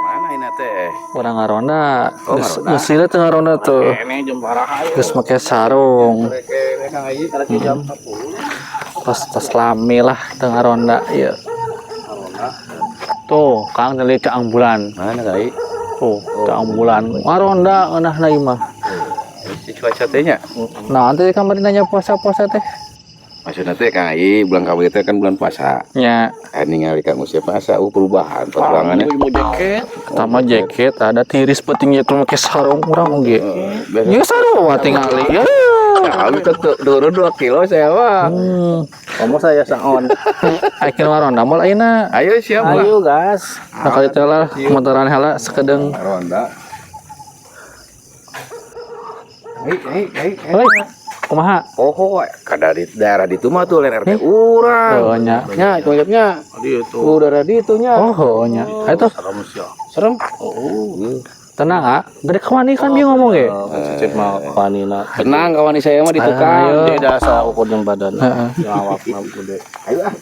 Mana ini teh? Urang ngaronda. Oh, Geus ngaronda. geus lila teu ngaronda tuh. Ini jam parah ayo. Geus make sarung. Kene Kang Ayi karek jam 10. Pas tas lami lah teu ngaronda ieu. Tuh, Kang tadi caang bulan. Mana Kang Ayi? Tuh, caang bulan. Ngaronda ngeunahna ieu mah. Si cuaca teh nya. Nah, nanti kamari nanya puasa-puasa teh. Maksudnya teh Kang Ayi bulan kawin teh kan bulan puasa. Nya, Ningali Kang Usep masa perubahan perjuangannya. mau jaket. Pertama jaket ada tiris pentingnya tuh make sarung urang oge. Biasa Ya sarua tingali. Ya. kami ke turun 2 kilo saya mah. Kamu saya saon. Akhir ngaronda moal ayeuna. Ayo siap lah. Ayo gas. Nah, kali teh lah motoran heula sakedeung. Ronda. Hei, hei, hei, hei. Heuy, kumaha? Oh, kada di daerah ditu mah tuh lain RT urang. Oh nya. Nya, konyapnya. Udah ada itu nya. Oh, nya. Ayo tuh, Serem. Oh. tenang ah. Gede kawani kan dia ngomong ge. Cecep mah kawanina. Tenang kawan saya mah di tukang. Ayo. Dia dah ukur jeung badan. Heeh. Awak mah gede. Ayo ah.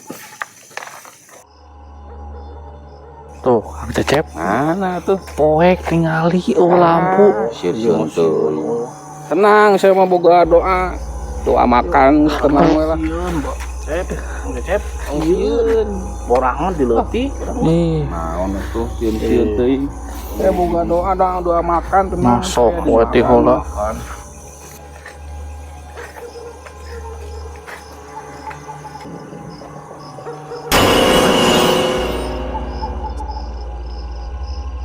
Tuh, Kang Cecep Mana tuh? poek tingali oh lampu. Sir tuh. Tenang, saya mah boga doa. Doa makan tenang we lah. Cep, Cecep. Sieun. Borangan dileutik. Nih, Naon tuh sieun-sieun teuing. Saya boga doa doa, doa makan tenang. masuk we ti heula.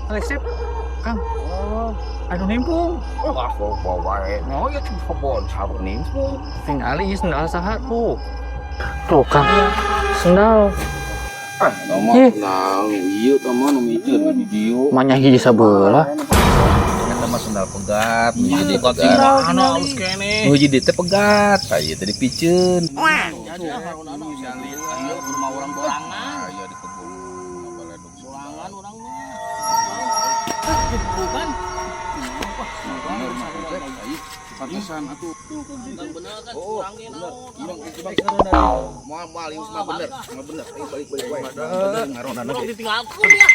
Kang Cecep, Kang. Anu nimpung. Wah, kok wae. No, ya cuma kebon sarung nimpung. Tingali ieu sendal saha tuh. Tuh, Kang. Sendal. Ah, nomor Ih. tenang. Ieu tah mah nu miceun di dieu. Manya hiji sabelah. Eta mah sendal pegat, nu hiji deui pegat. Mana halus kene. Nu hiji deui teh pegat, saya teh dipiceun. Ayo ke rumah orang borangan. Aya di kebun baledog. Borangan orang mah. Bukan. Pantesan atuh. Bener kan Oh, kurangin bener. naon. Moal moal ieu mah bener, mah bener. Ayo balik balik wae. Bener ngarondana ge. Ditinggalkeun ya.